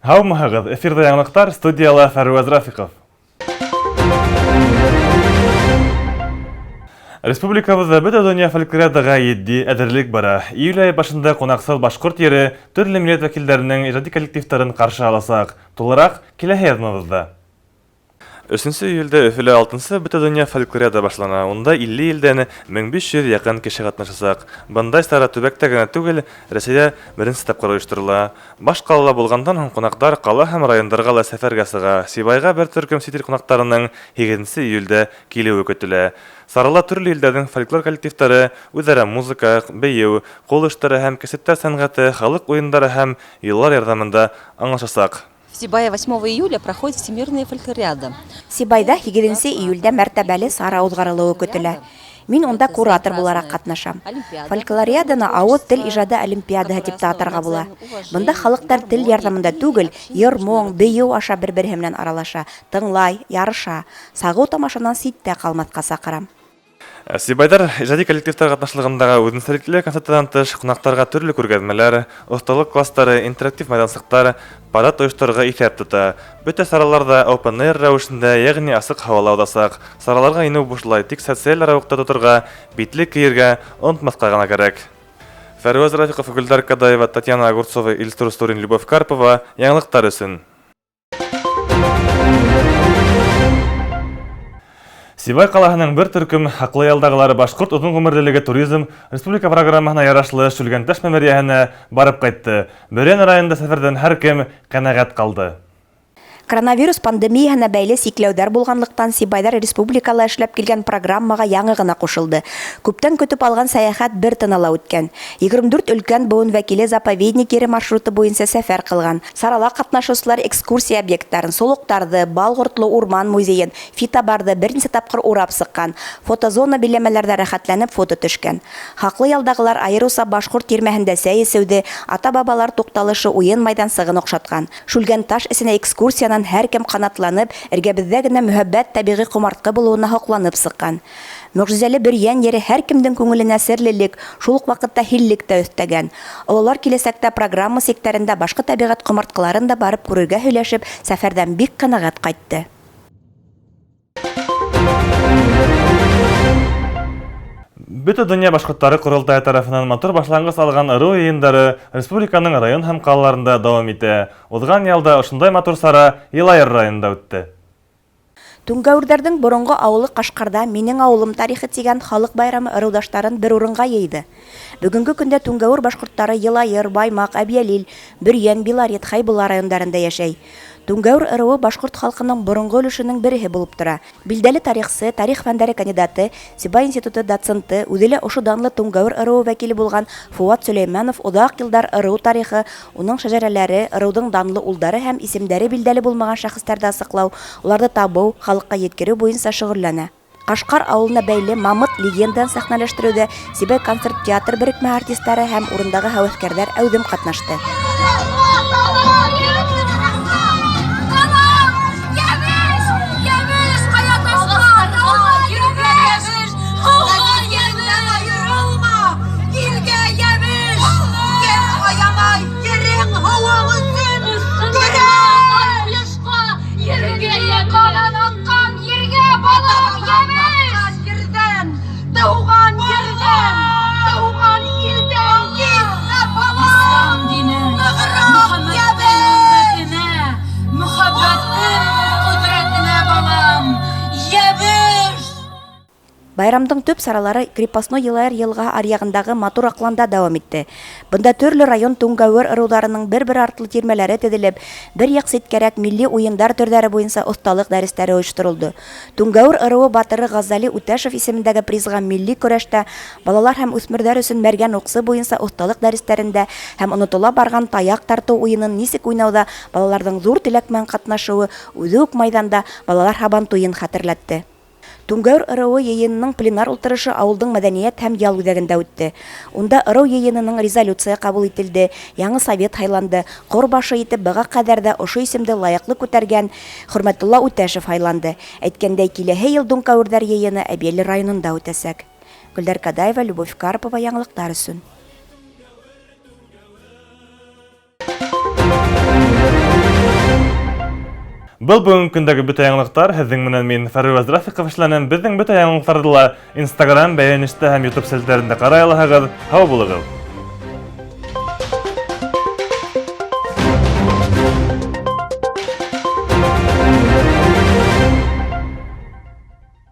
Һаумыһығыҙ! Эфирҙа яңылыҡтар, студияла Фәрүәз Рафиҡов. Республикабыҙҙа бөтә донъя фольклориадаға етди әҙерлек бара. Июль айы башында ҡунаҡсыл башҡорт ере төрлө милләт вәкилдәренең ижади коллективтарын ҡаршы аласаҡ. Тулыраҡ киләһе яҙмабыҙҙа. Өсөнсө июлдә Өфөлә алтынсы Бөтәдонъя фольклориада башлана. Унда 50 илдән 1500 яҡын кеше ҡатнашасаҡ. Бындай сара төбәктә генә түгел, Рәсәйҙә беренсе тапҡыр ойошторола. Баш ҡалала булғандан һуң ҡунаҡтар ҡала һәм райондарға ла сәфәргә сыға. Сибайға бер төркөм сит ил ҡунаҡтарының һигеҙенсе июлдә килеүе көтөлә. Сарала төрлө илдәрҙең фольклор коллективтары үҙ-ара музыка, бейеү, ҡул эштәре һәм кәсептәр сәнғәте, халыҡ уйындары һәм йолалар ярҙамында аңлашасаҡ. В Сибае 8 июля проходит Всемирная фольклориада. Сибайда һигеҙенсе июлдә мәртәбәле сара уҙғарылыуы көтөлә. Мин унда куратор булараҡ ҡатнашам. Фольклориаданы авыз тел ижады олимпиадаһы тип тә атарға була. Бында халыҡтар тел ярҙамында түгел, йыр-моң, бейеү аша бер-береһе менән аралаша, тыңлай, ярыша. Сағыу тамашанан ситтә ҡалмаҫҡа саҡырам. Сибайҙар ижади коллективтар ҡатнашлығындағы үҙенсәлекле концерттарҙан тыш, ҡунаҡтарға төрлө күргәҙмәләр, оҫталыҡ кластары, интерактив майҙансыҡтар, парад ойошторорға иҫәп тота. Бөтә саралар ҙа open-air рәүешендә, йәғни асыҡ һауала уҙасаҡ. Сараларға инеү бушлай, тик социаль арауыҡты тоторға, битлек кейергә онотмаҫҡа ғына кәрәк. Фәрүәз Рафиҡов, Гөлдар Кадаева, Татьяна Огурцова, Илсур Стурин, Любовь Карпова. Яңылыҡтар өсөн. Сибай ҡалаһының бер төркөм хаҡлы ялдағылары башҡорт оҙон ғүмерлелеге туризм республика программаһына ярашлы Шүлгәнташ мәмерйәһенә барып ҡайтты. Бөрйән районында сәфәрҙән һәр кем ҡәнәғәт ҡалды. Коронавирус пандемияһына бәйле сикләүҙәр булғанлыҡтан сибайҙар республикала эшләп килгән программаға яңы ғына ҡушылды. Күптән көтөп алған сәйәхәт бер тынала үткән. 24 өлкән быуын вәкиле заповедник ере маршруты буйынса сәфәр ҡылған. Сарала ҡатнашыусылар экскурсия объекттарын, солоҡтарҙы, Балғортло урман музейын, фитобарҙы бер нисә тапҡыр урап сыҡҡан. Фотозона биләмәләрҙә рәхәтләнеп фото төшкән. Хаҡлы ялдағылар айырыуса башҡорт тирмәһендә сәй эсеүҙе, ата-бабалар туҡталышы уйын майҙансығын оҡшатҡан. Шүлгәнташ эсенә экскурсиянан һәр кем ҡанатланып, эргәбеҙҙә генә мөһабәт тәбиғи ҡомартҡы булыуына һоҡланып сыҡҡан. Мөғжизәле Бөрйән ере һәр кемдең күңеленә серлелек, шул уҡ ваҡытта һиллек тә өҫтәгән. Ололар киләсәктә программа сиктәрендә башҡа тәбиғәт ҡомартҡыларын да барып күрергә һөйләшеп, сәфәрҙән бик ҡәнәғәт ҡайтты. Бөтә донъя башҡорттары ҡоролтайы тарафынан матур башланғыс алған ырыу йыйындары республиканың район һәм ҡалаларында дауам итә. Уҙған ялда ошондай матур сара Йылайыр районында үтте. Түңгәүерҙәрҙең боронғо ауылы Ҡашҡарҙа Минең ауылым тарихы тигән халыҡ байрамы ырыуҙаштарын бер урынға йыйҙы. Бөгөнгө көндә Түңгәүер башҡорттары Йылайыр, Баймаҡ, Әбйәлил, Бөрйән, Белорет, Хәйбулла райондарында йәшәй. Түңгәүер ырыуы башҡорт халҡының боронғо өлөшөнөң береһе булып тора. Билдәле тарихсы, тарих фәндәре кандидаты, Сибай институты доценты, үҙе лә ошо данлы Түңгәүер ырыуы вәкиле булған Фуат Сөләймәнов оҙаҡ йылдар ырыу тарихы, уның шәжәрәләре, ырыуҙың данлы улдары һәм исемдәре билдәле булмаған шәхестәрҙе асыҡлау, уларҙы табыу, халыҡҡа еткереү буйынса шөғөлләнә. Ҡашҡар ауылына бәйле Мамыт легендаһын сәхнәләштереүҙә Сибай концерт театр берекмә артистары һәм урындағы һәүәҫкәрҙәр әүҙем ҡатнашты. Байрамдың төп саралары Крепостной Йылайыр йылға аръяғындағы матур аҡланда дауам итте. Бында төрлө район түңгәүер ырыуҙарының бер-бер артлы тирмәләре теҙелеп, бер яҡ ситкәрәк милли уйындар төрҙәре буйынса оҫталыҡ дәрестәре ойошторолдо. Түңгәүер ырыуы батыры Ғазали Үтәшев исемендәге призға милли көрәштә балалар һәм үҫмерҙәр өсөн мәргән уҡсы буйынса оҫталыҡ дәрестәрендә һәм онотола барған таяҡ тартыу уйынын нисек уйнауҙа балаларҙың ҙур теләк менән ҡатнашыуы үҙе үк майҙанда балалар һабантуйын хәтерләтте. Түңгәүер ырыуы йыйынының пленар ултырышы ауылдың мәҙәниәт һәм ял үҙәгендә үтте. Унда ырыу йыйынының резолюция ҡабул ителде, яңы совет һайланды, ҡор башы итеп быға ҡәҙәр ҙә ошо исемде лайыҡлы күтәргән Хөрмәтулла Үтәшев һайланды. Әйткәндәй, киләһе йыл Түңгәүерҙәр йыйыны Әбйәлил районында үтәсәк. Гөлдәр Кадаева, Любовь Карпова, яңылыҡтар өсөн. Был бөгөнгө көндәге бөтә яңылыҡтар. Һеҙҙең менән мин Фәрүәз Рафиҡов эшләнем. Беҙҙең бөтә яңылыҡтарҙы ла Instagram, Бәйләнештә һәм YouTube селтәрендә ҡарай алаһығыҙ. Һау булығыҙ!